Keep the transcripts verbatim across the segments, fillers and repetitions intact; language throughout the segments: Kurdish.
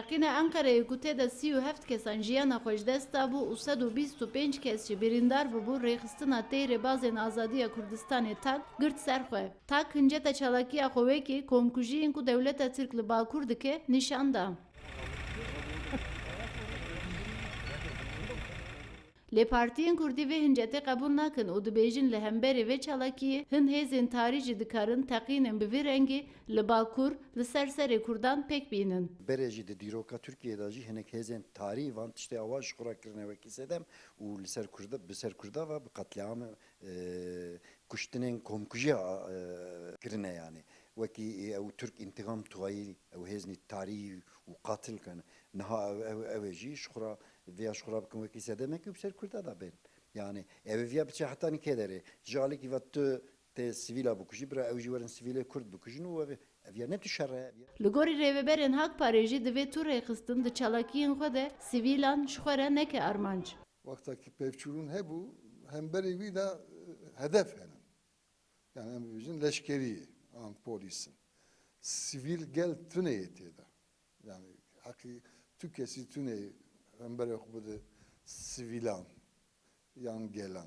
Kine Enqereyê ku tê de sî û heft kesan jiyana xwe ji dest dabû û sed û bîst û pênc kes jî birîndar bûbû, rêxistina tey rêbazên azadiya Kurdistanê, tak, girt ser xwe. Tak hinceta çalakiya xwe wekî komkujiyên ku dewleta Tirk li Bakur dike nîşan da. Lê partiyên Kurdî vê hincetê qebûl nakin û dibêjin, li hemberî vê çalakiyê hin hêzên tarî jî dikarin teqînên bi vî rengî li Bakur li ser serê Kurdan pêk bînin. Berê jî di dîroka Tirkiyê de jî hinek hêzên tarî van tiştê awa ji xwe re kirine wekî sedem û li ser Kurda, bi ser Kurda ve bi qetliam, e, kuştinên komkujiya, e, kirine yani. Wekî, e, ew Tirk întiqam tuwayî, ew hêznî tarî û qatil kin. Niha ew, ew, ew ê jî ji xwe re, vêya ji xwe re bikin wekî sedemekî û bi ser Kurda de bên. Yani, ew ê viya biçe heta nîkê derê. Ji alekî ve tu tê sivîla bikujî, bira ew jî werin sivîlê Kurd bikujin û ev, ev ya ne tu şer e, ev ya. Li gorî rêveberên Hakparê jî divê tu rêxistin di çalakiyên xwe de sivîlan ji xwe re neke armanc. Wexta ki pevçûn hebû, hemberê wî de, e, hedef hene. Yani em bibêjin leşkerî ye, an polîs in. Sivîl gel tune ye tê de. Yani heqî tu kesî tune ye hemberê xwe bide sivîlan yan gelan.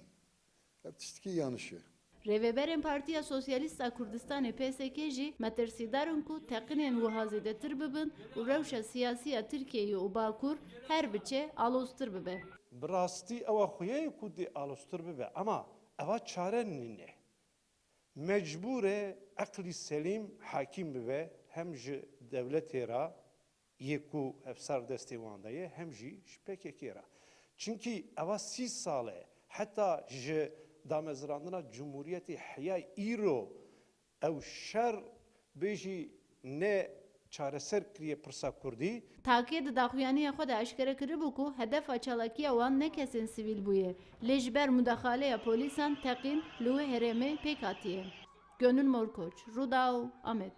Ev tiştekî yanlış e. Rêveberên Partiya Sosyalîst a Kurdistanê, P S K, jî metirsîdar in ku teqinên wiha zêdetir bibin û rewşa siyasî ya Tirkiyeyê û Bakur her biçe aloztir bibe. Bi rastî ewa xuya ye ku dê aloztir bibe, ema eva çare nîne. Mecbûr e eqlî selîm hakîm bibe, hem ji dewletê re yê ku ev ser destê wan de ye, hem jî ji P K K re. Çimkî eva sî sal e, heta ji damezrandina Cumhuriyetê heya îro ew şer bêjî ne çareser kiriye pirsa Kurdî. Takê di daxuyaniya xwe de eşkere kiribû ku hedefa çalakiya wan ne kesên sivîl bûye, lê ji ber mudaxaleya polîsan teqîn li wê herêmê pêk hatiye. Gönül Morkoç, Rûdaw, Amed.